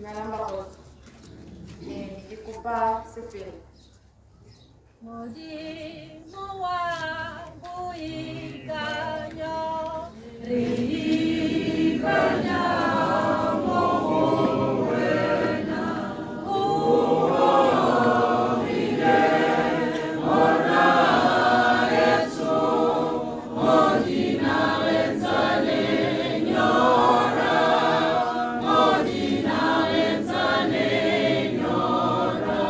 Dumelang bagolo. Ke kopa sefelo. Modimo wa boikanyo, re ikanya mo go wena, o romile Morraetsho mo dinageng tsa lenyora, mo dinageng tsa lenyora.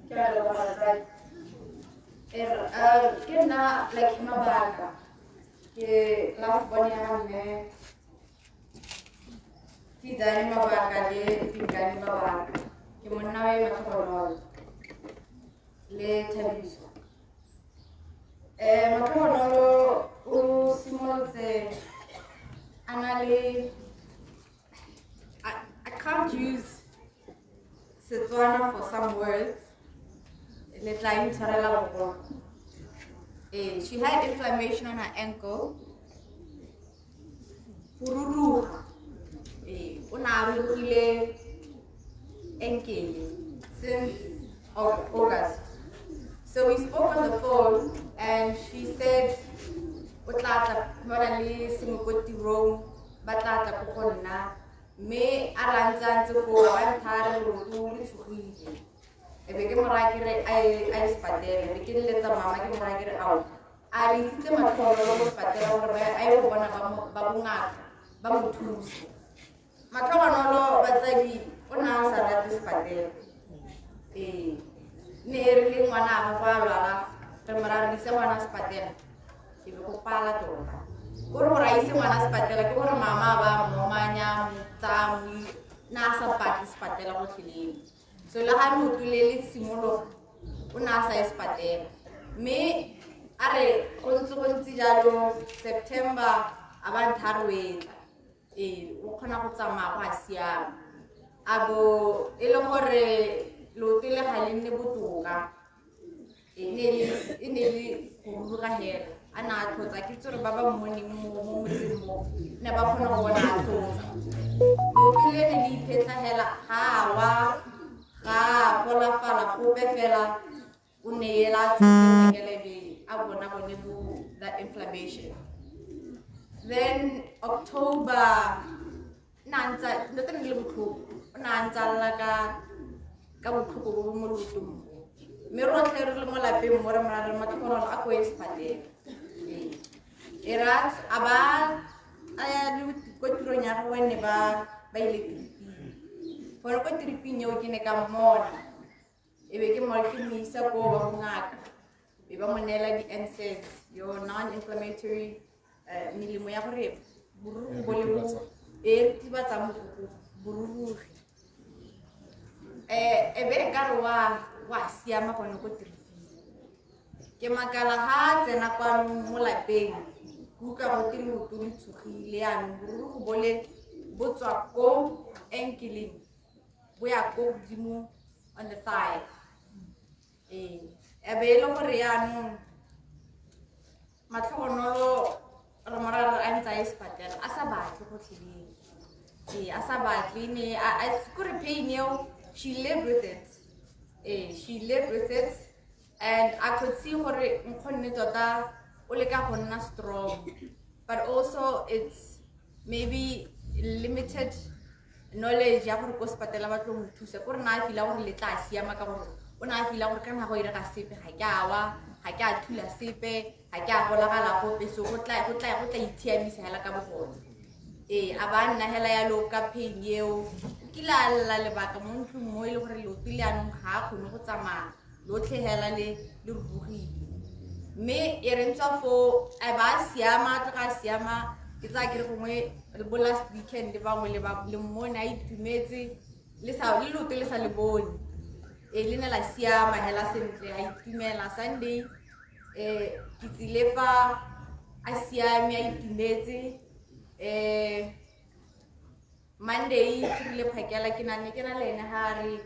Ke a leboga batsadi. Ke nna Lucky Mabaka. Ke last born ya ga mme Fidzani Mabaka le Dingane Mabaka. Ke monna wa Matlhogonolo le Thabiso. Matlhogonolo o simolotse a na le, I can't use Setswana for some words. Le tla intshwarela bogolo. She had inflammation on her ankle. Go ruruga. O ne a rurugile ankle since August. So we spoke on the phone and she said o tla tla ba na le sengwe ko tirong, ba tla tla ko go nna, mme a re a ntse a ntse foo a ba ntha a re leoto le tshogile, e be ke mo raya ke re a ye sepatela, be ke leletsa mama ke mo raya ke re ao a le isitse Matlhogonolo ko sepatela gore a ye go bona ba bongaka ba mo thuse. Matlhogonolo batsadi o ne a sa rate sepatela. Ee, ne e re le ngwana a gagwe a lwala re mo raya re ise ngwana sepatela, e be go pala tota kore gore a ise ngwana sepatela, ke gore mama ba momanya mo tsaya mo na a sa batle sepatela gotlhelele. So le ga leoto le le simologa o ne a sa ye sepatela, mme a re go ntse jalo September a ba ntha a re o etla, ee, o kgona go tsamaya go a siama, a bo e le gore leoto le ga le nne botoka, e ne le go ruruga hela a na a tlhotsa. Ke itse gore ba ba mmoneng mo motseng mo ne ba kgona go bona a tlhotsa. Leoto le ne le iphetla hela, ga a wa, ga a golafala gope fela, o ne ela a tshotsele be a bona bone bo that inflammation. Then October na ntsa ntate ne le botlhoko, o ne a ntsa lla ka botlhoko bo bo mo leotong mo, mme rotlhe re le mo lapeng mo re mora re Matlhogonolo a ko ye sepatela. Ee, e re a ba a ya le ko tirong ya gagwe, ne ba ile triping, gone ko triping eo ke ne ka mmona, e be ke mo isa ko ba bongaka, e ba mo neela di-NSAIDs, yo non-inflammatory melemo ya gore borurugo bo le bo e ritibatsa borurugi, e be e ka re wa siama gone ko triping. Ke makala ga a tsena kwano mo lapeng, ke utlwa go te leoto le tshogile yaanong, borurugo bole bo tswa ko ankeleng bo ya ko godimo on the thigh. Ee, e be e le gore yaanong Matlhogonolo re mo raya re a ntse a ye sepatela, a sa batle gotlhelele. Ee, a sa batle, ne kore pain eo she lived with it. Ee, she lived with it and I could see gore nkgonne tota o leka go nna strong, but also it's maybe limited knowledge ya gore ko sepatela ba tlo mo thusa, kore na a feel-a gore le tla siama, ka gore o ne a feel-a gore ka nako e re ga sepe, ga ke a wa, ga ke a thula sepe, ga ke a golagala gope, so go tla itshiamisa hela ka bogone. Ee, a ba nna hela yalo ka pain eo, o kile a lla lebaka mo ntlong mo e le gore leoto le anong ga a kgone go tsamaya lotlhe hela le rurugile, mme e re ntswa foo a ba a siama, a tloga a siama. Ke tsaya ke re gongwe bo last weekend bangwe le ba le mmone a itumetse le sa le leoto le sa le bone, e le ne la siama hela sentle, a itumela. Sunday ke tsile fa a siame a itumetse. Monday rile phakela ke nane ke na le ene, ga a re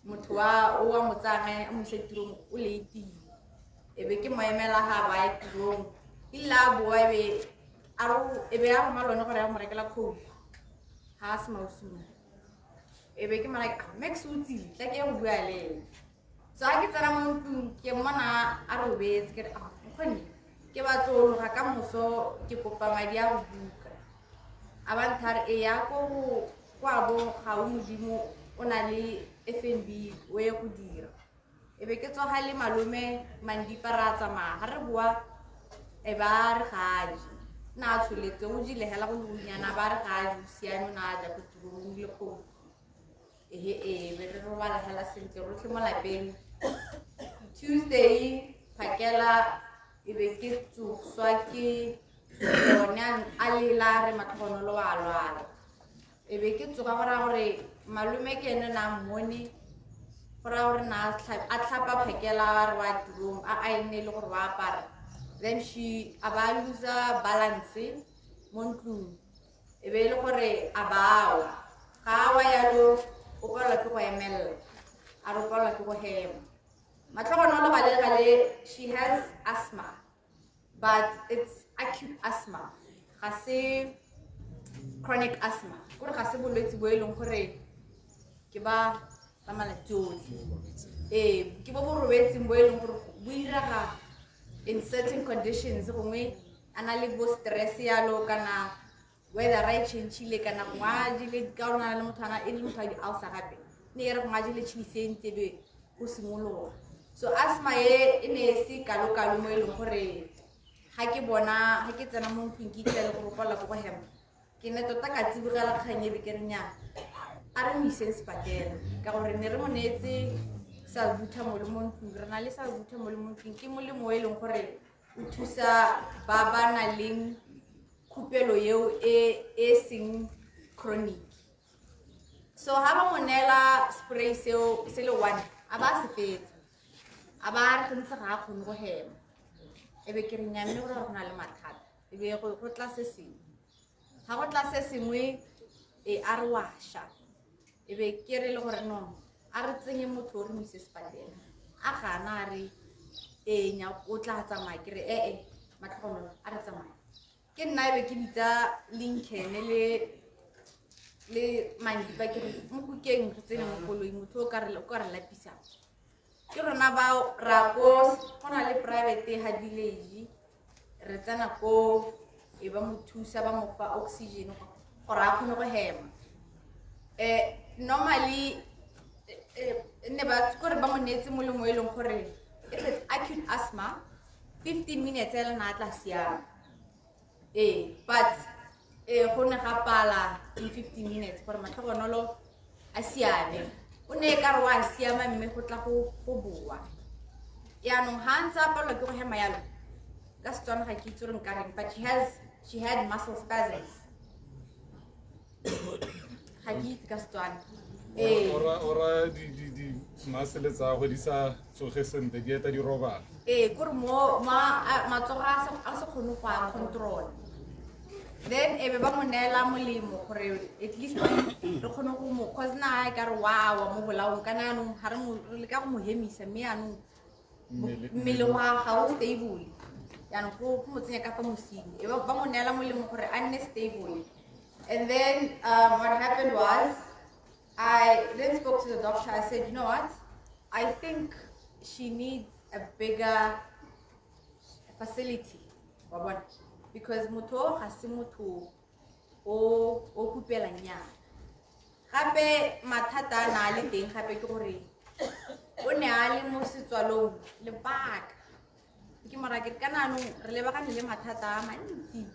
motho wa o wa mo tsaya a mo isa tirong o late-ile, e be ke mo emela ga ba ya tirong, ile a boa, e be a e be a roma lone gore ya mo rekela Coke. Ga a se mausuna e be ke mara ah, Max o tsile, tla ke ye go bua le ene. So ga ke tsena mo ntlong, ke mmona a robetse. Ke re, "Ah, nkgonne, ke batlo loga ka moso, ke kopa madi a go buka." A ba ntha re e ya ko kwa bo ga o Modimo o na le FNB, o ye go dira. E be ke tsoga le malome Mandipa, ra tsamaya. Ga re boa, e ba re ga a je, nna a tsholetse, o jile hela go le gonyana. Ba re ga a je, o siame, o ne a ja ko tirong le kgomo. Ehe, e be re robala hela sentle rotlhe mo lapeng. Tuesday phakela, e be ke tsoswa ke yone a lela, re Matlhogonolo wa lwala. E be ke tsoga, go raya gore malome ke ene na mmone, go raya gore na a tlhapa phakela, re wa tirong, a enne le gore wa apara. Then she a ba loser balance mo ntlong, e be e le gore a bawa. Ga a wa yalo, o palelwa ke go emelela, a re o palelwa ke go hema. Matlhogonolo gale gale, she has asthma, but it's acute asthma, ga se chronic asthma, kore ga se bolwetse bo e leng gore ke ba malatsi otlhe. Ee, ke bo bo robetseng, bo e leng gore bo iraga in certain conditions, gongwe a na le bo stress yalo, kana weather e change-ile, kana gongwe a jele ka rona le motho e le motho a di-ulcer gape, ne e re gongwe a jele chilisi e ntse, be go simologa. So asthma e ne e se kalo-kalo mo e leng gore ga ke bona, ga ke tsena mo ntlong, ke itlhele gore o palela ko go hema. Ke ne tota ka tsibogela kgang e, be ke re nnyaa, a re mo iseng sepatela, ka gore ne re mo neetse salbutamol mo ntlong. Re na le salbutamol mo ntlong, ke molemo o e leng gore o thusa ba ba nang leng khupelo eo e e seng chronic. So ha ba mo neela spray seo se le one, a ba se fetsa, a ba re gantsi ga a kgone go hema. E be ke re nnyaa, mme gore go na le mathata. E be go tla se sengwe, ga go tla se sengwe, e a re wa sha. E be ke re le gore no, a re tsenye motho o, re mo ise sepatela. A gana, a re ee nya, o tla tsamaya. Ke re ee, Matlhogonolo, a re tsamaya. Ke nna e be ke bitsa Lincoln le Mandipa, ke re mo kukeng, re tsene mo koloing, motho o ka re lapisang ke rona bao. Ra ko, go na le private ha village, re tsena ko, e ba mo thusa, ba mo fa oxygen gore a kgone go hema. Normally ne ba kore ba mo neetse molemo e leng gore if it's acute asthma, 15 minutes ela na a tla siama. Ee, but go ne ga pala in 15 minutes gore Matlhogonolo a siame. O ne e ka re wa siama, mme go tla go boa yaanong ga a ntse a palelwa ke go hema yalo. Ka Setswana ga ke itse gore nka reng, but she had muscle spasms, ga ke itse ka Setswana, ee. Ora di muscle tsa gagwe di sa tsoge sentle, di eta di robala. Ee, kore mo matsogo a se kgone go a control. Then e be ba mo neela molemo gore at least re kgone go mo, cause na e ka re wa mo bolaong, kana yaanong ga re re leka go mo hemisa, mme yaanong mmele wa ga o stable. Yaanong go mo tsenya ka fa mosing, e ba mo neela molemo gore a nne stable. And then what happened was, I then spoke to the doctor. I said, "You know what? I think she needs a bigger facility." Wa bona? Because motho o ga se motho o hupelang nyana. Gape mathata a na a le teng gape ke gore o ne a le mo setswalong lebaka. Ke mora ke re kana anong re lebagane le mathata a mantsi.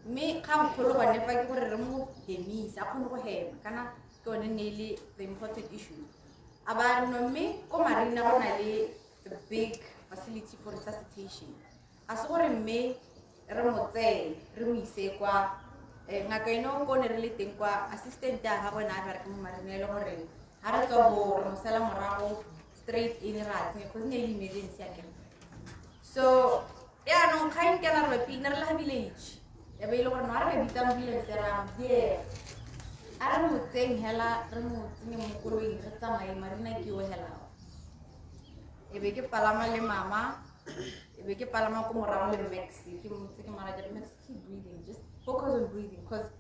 Mme kgang kgolo gone fa ke gore re mo hemise, a kgone go hema, kana ke yone ne e le the important issue. A ba re no, mme ko Marina go na le the big facility for resuscitation. Ga se gore mme re mo tseye re mo ise kwa ngaka ene o ko ne re le teng kwa, assistant ya gagwe ne a bereka mo Marina, e le gore ga re tswa bo re mo sela morago straight in, ra tsenya, cause ne e le emergency akere. So yaanong kgang kana re bapile, ne re le ga village, ya be e le gore no, a re ba bitsa ambulance, ra yeah, a re mo tseng hela, re mo tsenye mo koloing, re tsamaye Marina ke o hela. E be ke palama le mama, e be ke palama ko morago le Max. Ke mo tse ke mara ke re, "Max, keep breathing, just focus on breathing," because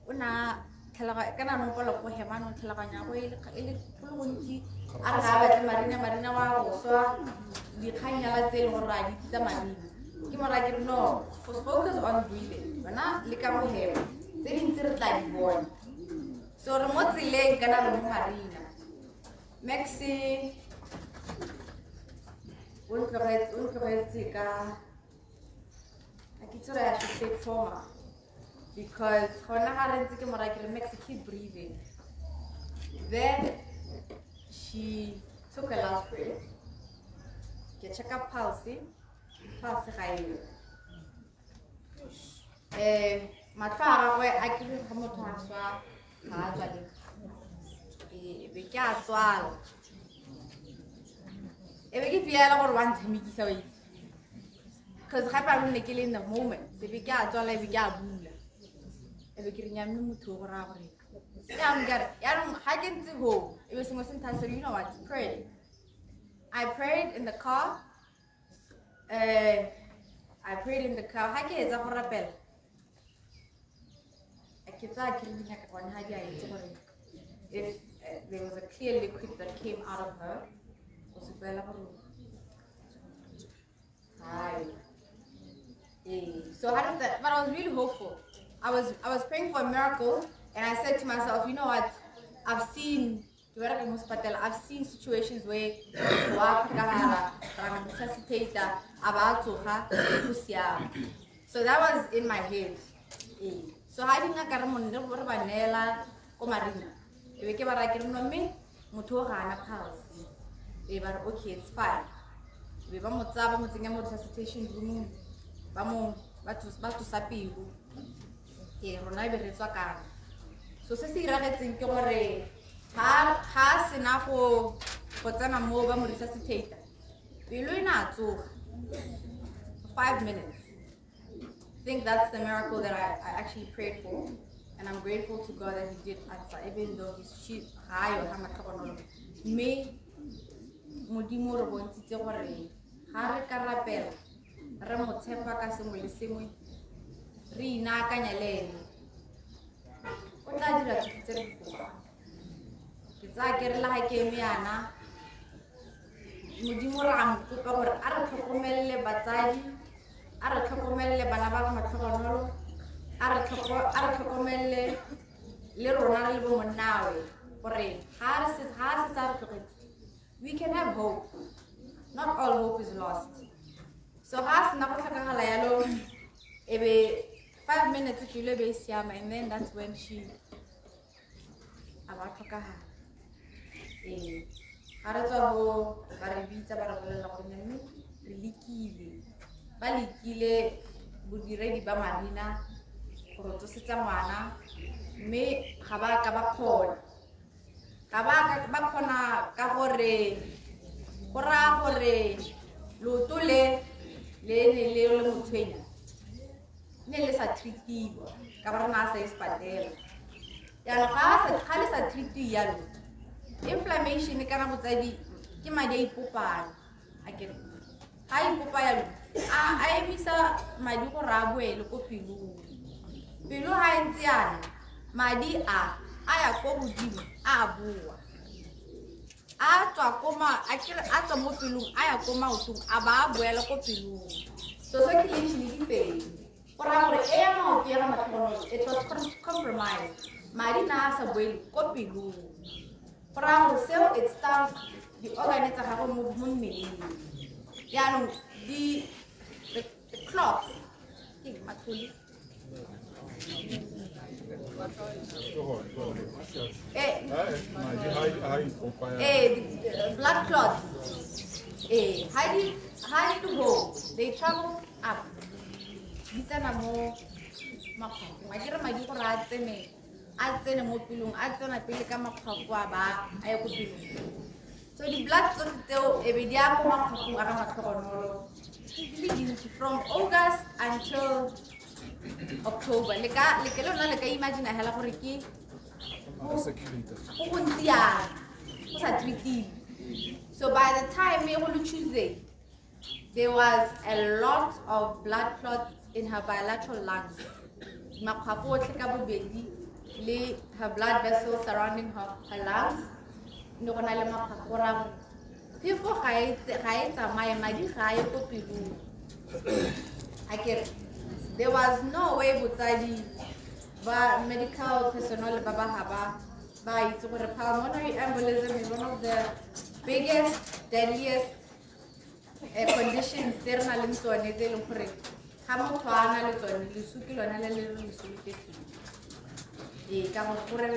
o na Kana no pala go hema no tlhaloganya go e le go le gontsi a re ga a batle Marina, Marina wa go swa dikganyala tse e leng gore a di tsa Marina. Ke mo raya ke re no, focus on breathing. Wena le ka go hema tse dintsi re tla di bona. So re mo tseleng kana re mo Marina. Maxi o ntlogetse ka a ke itse gore I should say trauma, because gona ga re ntse ke mo raya ke re Maxi, keep breathing. Then she took a last breath. Ke check up pulse, pulse ga e yo. Matlho a gagwe a ke re ga motho a swa ga a tswale. Be ke a tswala. E be ke fiela gore wa ntshamekisa wa itse. Because gape a nne ke le in the moment. E be ke a tswala, e be ke a bula. E be ke re nyamme motho o go raya gore yaanong ke re yaanong ga ke ntse ho e be sengwe se nthaya se re, you know what, pray. I prayed in the car. I prayed in the car. Ga ke etsa go rapela, ke tsaya ke re dingaka gone ga di a itse gore if there was a clear liquid that came out of her, go supela gore hi. So I don't, but I was really hopeful. I was praying for a miracle, and I said to myself, you know what? I've seen I've seen situations where so that was in my head. So I didn't re re ba neela ko Marina. E be ke ba raya ke re no mme motho o ga ana pulse. E ba re okay, it's fine. Be ba mo tsaya ba mo tsenya mo resuscitation room, ba mo ba tsosa pelo. Rona e be re tswa kana. So se se iragetseng ke gore ga sena go tsena mo ba mo resuscitate, pelo e ne a tsoga for 5 minutes. I think that's the miracle that I actually prayed for, and I'm grateful to God that He did answer, even though He's she ga yo ga matlhogonolo. Mme Modimo re bontshitse gore ga re ka rapela re mo tshepa ka sengwe le sengwe, re inaakanya le ene, o tla dira tsotlhe tse re di kopang. Ke tsaya ke re le ga ke eme yana, Modimo re a mo kopa gore a re tlhokomelele batsadi, a re tlhokomelele bana ba ba matlhogonolo, a re tlhokomelele le rona re le bo monnawe, gore ga se tsa re tlogetse, we can have hope. Not all hope is lost. So ga sena go tlhokagala yalo, e be 5 minutes pelo e be e siama, and then that's when she a ba tlhokagala. Ga re tswa bo ba re bitsa ba re bolelela gore mme re lekile, ba lekile bodiredi ba Marina gore tsosetsa ngwana, mme ga ba ka ba kgona. Ga ba ka ba kgona ka gore go raya gore leoto le le ne le le mo tshwenya ne le sa treatiwa ka ba rena a sa ye sepatela. Jaanong ga le sa treatiwe yalo, inflammation kana botsadi ke madi a ipopang, a kere ga a ipopa yalo a emisa madi gore a boele ko pelong. Pelo ga e ntse yana, madi a ya ko godimo a boa, a tswa ko a kere a tswa mo pelong a ya ko maotong a ba a boela ko pelong. So circulation di pedi, go raya gore e ya maoto ya ga matlhogonolo it was compromised, madi na a sa boele ko pelong. Go raya gore seo it starves di-organe tsa gagwe mo mmeleng. Jaanong the clots ke matlhole. Blood clots. How do go? They travel up. Di tsena mo makgwafong. A ke re madi gore a tsene mo pelong, a tsena pele ka makgwafo a ba a ye ko pelong. So the blood clots tseo e be di ya ko makgwafong a ga matlhogonolo di le dintsi from August until October. Le ka lona le ka imagine hela gore ke go gontsi yang go sa treatiwe. So by the time e go le Tuesday, there was a lot of blood clots in her bilateral lungs. Makgwafo otlhe ka bobedi Le her blood vessels surrounding her lungs ne go na le makgakgora phefo ga e tsamaye, madi ga a ye ko pelong. Akere there was no way botsadi ba medical personnel ba ba ga ba itse gore pulmonary embolism is one of the biggest, deadliest conditions tse re nang le tsone, tse e leng gore ga motho a na le tsone, leso ke lone le le re le solofetseng. Ee, ka gore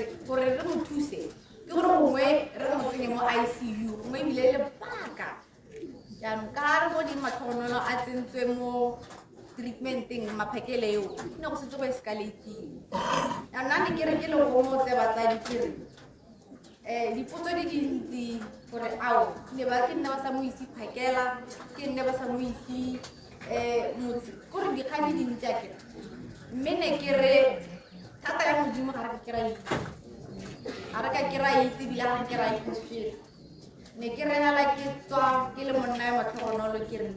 re mo thuse ke gore gongwe re mo tsenye mo ICU, gongwe ebile lebaka. Jaanong ka re bone Matlhogonolo a tsentswe mo treatmenteng maphakele eo, ne go setse go escalating. Jaanong a ne ke re ke le gomotse batsadi, ke re dipotso di dintsi gore ao ne ba ke nne ba sa mo ise phakela, ke nne ba sa mo ise motse, kore dikgang di dintsi akere. Mme ne ke re thata ya Modimo ga re ka ke ra itse, ga re ka ke ra itse ebile ga re ke ra itse. Ne ke re hela ke tswa ke le monna ya Matlhogonolo, ke re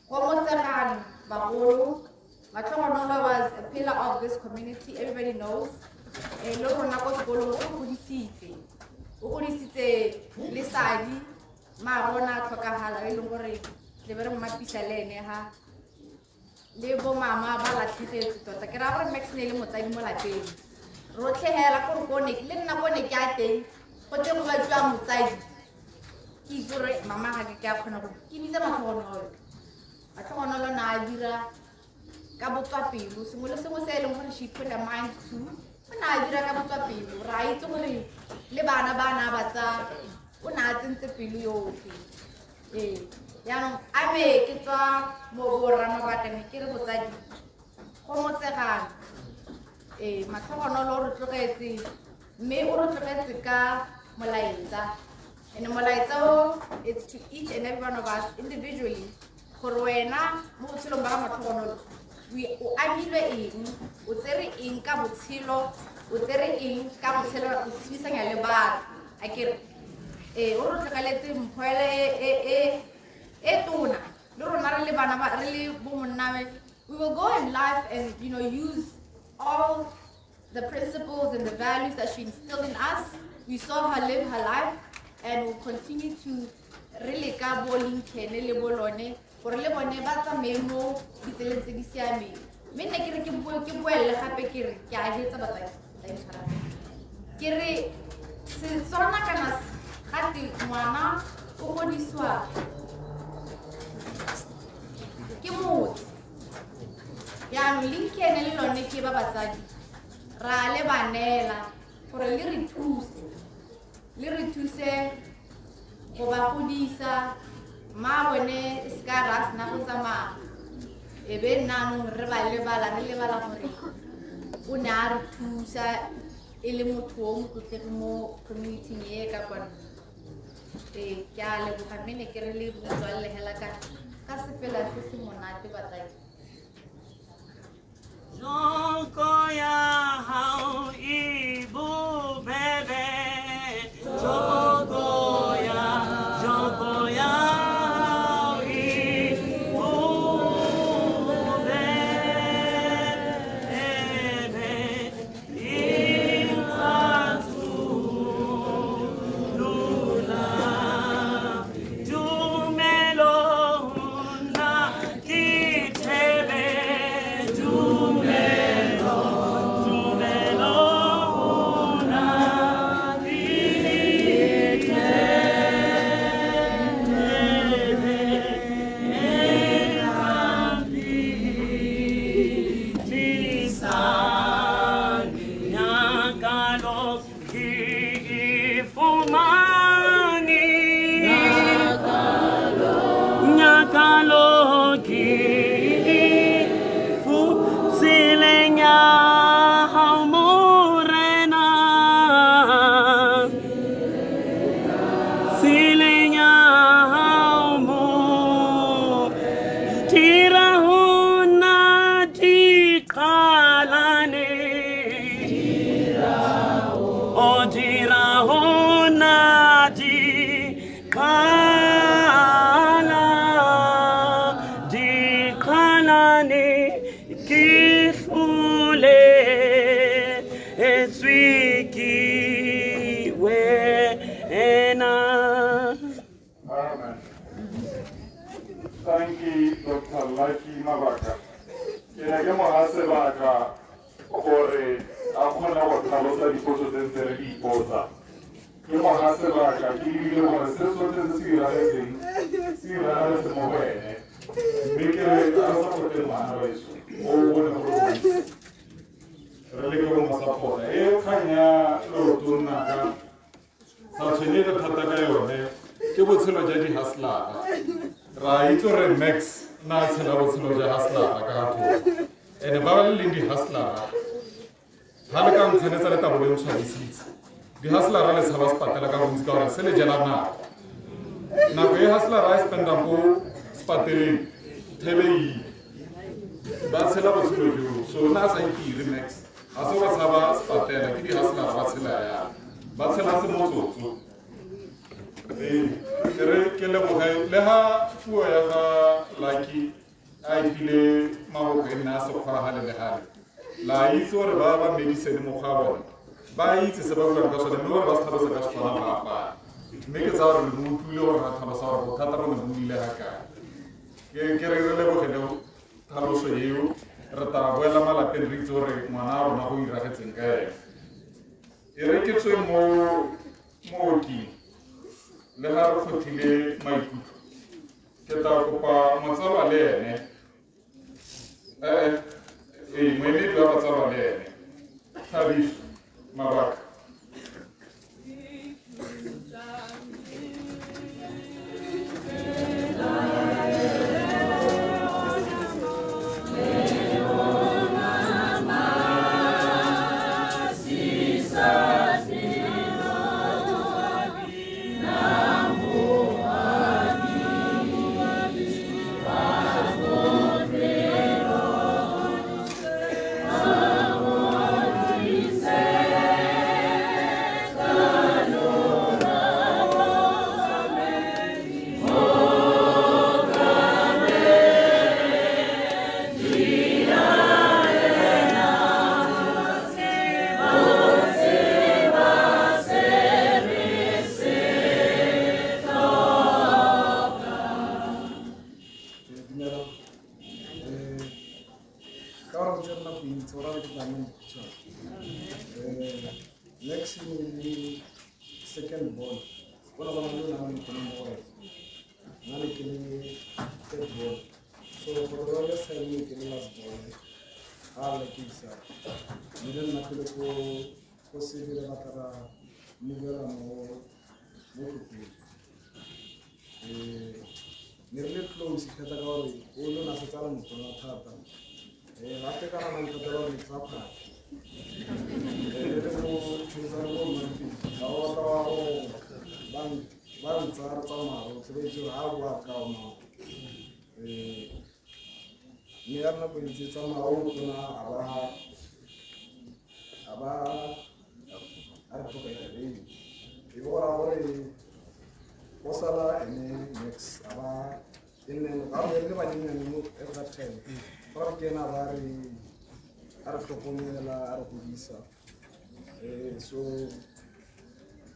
gomotsegang bagolo. Matlhogonolo was a pillar of this community, everybody knows. Le rona ko sekolong o godisitse, o godisitse lesadi maarona a tlhokagala, e leng gore le be re mmapisa le ene ha le bo mama ba latlhegetswe tota. Ke raya gore Max ne e le motsadi mo lapeng rotlhe hela, gore ko ne le nna ko ne ke a teng go teng go batliwa motsadi, ke itse gore mama ga ke a kgona go ke bitsa Matlhogonolo. Matlhogonolo na a dira ka botswapelo sengwe le sengwe se e leng gore she put her mind to, o ne a dira ka botswapelo. Re a itse gore le bana ba na ba tsa o ne a tsentse pelo yotlhe. Ee, jaanong a me ke tswa mo borra mabaka, ne ke re botsadi gomotsegang. Ee, Matlhogonolo o re tlogetse, mme o re tlogetse ka molaetsa, and molaetsa o it's to each and every one of us individually, gore wena mo botshelong ba ga Matlhogonolo o amilwe eng, o tsere eng ka botshelo, o tsere eng ka botshelo, o tshedisanya le batho. Akere ee, o re tlogeletse mpho ele e tona, le rona re le bana ba re le bo monnawe, we will go in life and use all the principles and the values that she instilled in us. We saw her live her life, and we'll continue to re leka bo Lincoln le bo lone gore le bone ba tsamaye mo ditseleng tse di siameng. Mme nne ke re ke boelele gape, ke re ke a hetsa batsadi, ke re Setswana kana gate ngwana o godisiwa ke motse. Jaanong Lincoln le lone ke ba batsadi ra le ba neela gore le re thuse, le re thuse go ba godisa. Mma bone e seka ra sena go tsamaya, e be nna anong re ba lebala, re lebala gore o ne a re thusa e le motho o motlotlegi mo community-ing e ka kwano. Ee, ke a leboga, mme ne ke re le motswalle hela ka sefela se se monate batsadi. Joko ya hao e bobebe, joko ya hao e bobebe, e lula tumelo na ke thebe, tumelo na ke thebe, e tlisang nyakalo ke e fumane, nyakalo ke e fu tseleng ya hao Morena, tseleng ya hao mo dira ho nna diqhalane, o dira ho nna diqhalane, ke hlole etswe. Ausi Dr. Lucky Mabaka. Ke ne ke mo ha sebaka gore a kgone go tlhalosa dipotso tse ntse re di ipotsa. Ke mo ha sebaka ke lebile gore se sotlhe se se diragetseng se diragaletse mo go ene. Mme ke re a re supporte ngwana weso o bone go le gontsi. Re leke go mo support-a. E kgang ya leoto nnaka sa tshwenyege thata ka yone ke botshelo jwa di-hustler-a. Ra itse gore Max na a tshela botshelo jwa hustler-a ka thoko. And-e ba ba leng di-hustler-a ga le ka ntshenetsa le tabo le ntshwabisitse. Di-hustler-a le tshaba sepatela ka bontsi ka gore se le jela nako. Nako e hustler-a e spend-ang ko sepateleng thebe e ile. Ba tshela botshelo joo. So na a sa itire Max. Ga se ba tshaba sepatela ke di-hustler-a ba tshela yang. Ba tshela se motsotso. Ee, ke re ke leboge le ha puo ya ga Lucky a ipile maboko e nna a sekgwa gale le gale. La itse gore ba ba medicine mokgwa wa bone ba itse se ba buang ka sone mme gore ba se tlhalosa ka Setswana ba apaya. Mme ke tsaya gore le mo utlwile gore ra tlhalosa gore bothata bo ne bo nnile ga kae. Ke re re lebogele tlhaloso eo re tla boela malapeng re itse gore ngwana a rona go iragetseng ka ene. E re ke tswe mo mooking le ga re kgothile maikutlo ke tla kopa motsalwa le ene ee moemedi wa batsalwa le ene Thabiso Mabaka. Second born. Bona bona le nna le teng mo go nna le ke le third born. So for the longest time ke le last born. Ha le ke isa. Mme le nna pele ko go se dire batla ra movela mo mo tlopeng. Ne re le close thata ka gore o le na se tsala motona thata. Gape ka nana thata ba re tsa phaka. Re mo tshwetsa re mo mmapeng. Ga o batla wa go ba ntsa re tsamaya rotlhe ba itse gore ga a boa ka o mao. Mme ya nako e ntse e tsamaya o motona a ba a re tlogela ee. E be go raya gore go sala ene Max a ba e nne ga re le banyenyane mo at that time. Go raya ke ena a ba re a re tlhokomela a re godisa. So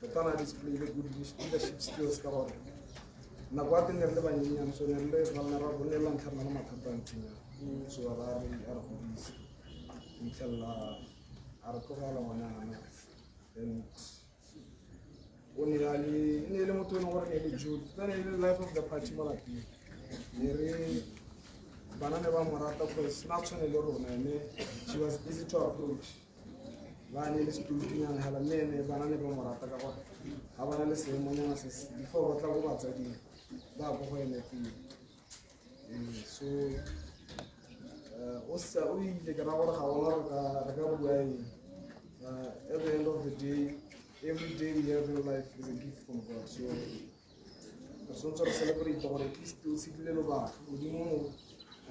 tota na display le good leadership skills ka gore nako ya teng ne re le banyenyane so ne re le vulnerable ne la ntlha re na le mathata a ntsinyana. So a ba a re godisa fitlhelela a re tlogela ngwanana and o ne a le e ne e le motho e leng gore ne e le joli tota ne e le life of the party mo lapeng. Ne re bana ne ba mo rata cause na tshwane le rona ene she was easy to approach. Ba ne le setutunyana hela mme ene bana ne ba mo rata ka gore ga ba na le seemonyana se se before ba tla ko batsading ba ko go ene pele. So o sa o ile ke ra gore ga ona re ka bua eng. At the end of the day, every day we have in life is a gift from God. So re tshwanetse re celebrate gore at least o tshedile lobaka. Modimo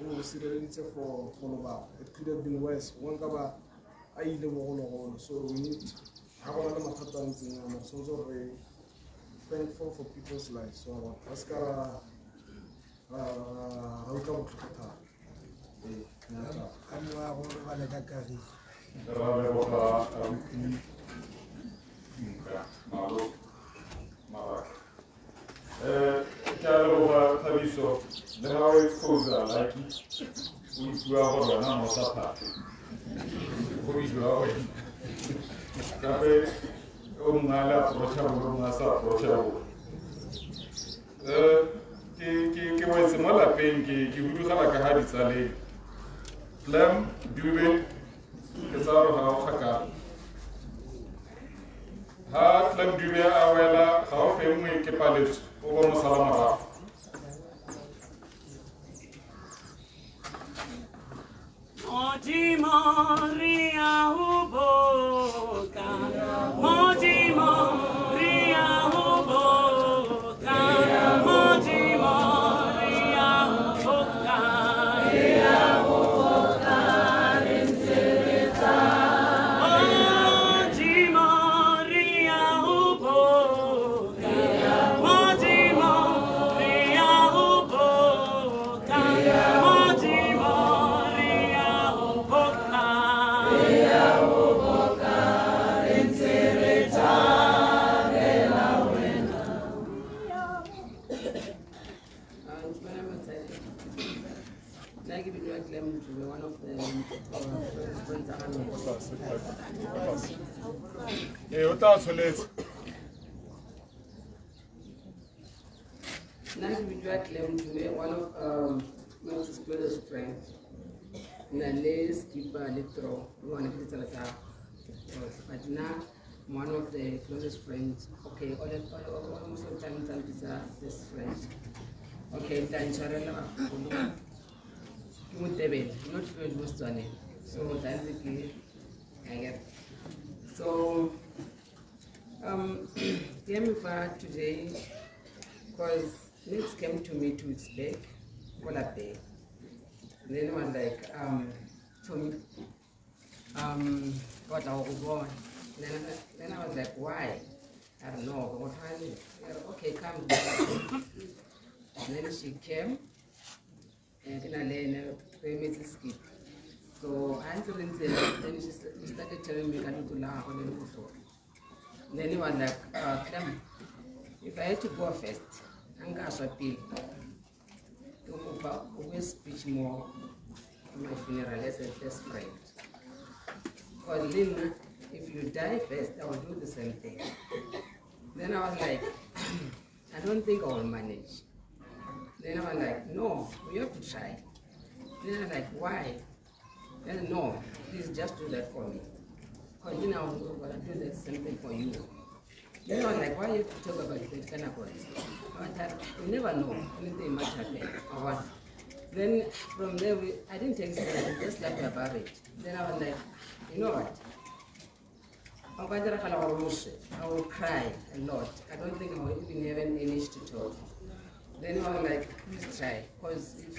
o mo sireleditse for lobaka. It could have been worse. Gongwe nka ba a ile bogologolo. So we need ga go na le mathata a ntseng yana re tshwanetse gore re thankful for people's lives. So re se ka ra utlwa botlhoko thata. Ee, a moa go robala ka kagiso. Ra leboga abuti Nka Malo Mabaka. Ke a leboga Thabiso le ga o expose Lucky o ipua gore wena mo sa phate go bidiwa wena gape o mongwe a le approachable o mongwe a sa approachable. Ke wetse mo lapeng ke hudugela ka ga ditsaleng. Clem Dube ke tsaya gore ga o kgakala. Ha Clem Dube a wela ga o fengwe ke paletso o bo mosala morago. Modimo re a o boka, Modimo re a o boka, Modimo re a o boka, re a o boka re ntse re tla. Modimo re a o boka, Modimo re a o boka, Modimo re a o boka, re a o boka re ntse re thabela wena. Nna ke bidiwa Clem Dube, one of the sponsor. Ee, o tla tsholetse. Nna ke bidiwa Clem Dube, one of my closest friends. Nna le Skipper le Tro, le bona ke ditsala tsa but nna I'm one of the closest friends. Okay, almost all time tsa mpitsa best friend. Okay, tla ntshwarela bagolo. Ke Motebele, not fluent mo Setswaneng. So tla ntse ke I get. So ke eme fa today because Nix came to me 2 weeks back, ko lapeng. Then he was like, to me, ke batla go go bona. Then I was like, why? I don't know. What happened? Okay, come. And then she came, and then I learned skip. So I answered, then she started telling me, then he was like, Clem, if I had to go first, I'm going to appeal. To speech more my funeral as a best friend. Because Lynn, if you die first, I will do the same thing. Then I was like, I don't think I will manage. Then I was like, no, we have to try. Then I was like, why? Then no, please just do that for me. Because then I was going to do that same thing for you. Then I was like, why you have to talk about that kind of words? But you never know, anything might happen. Or what? Then from there, I didn't take it, I just laughed about it. Then I was like, you know what? I will cry a lot. I don't think I will even have an energy to talk. Then I was like, please try. Because if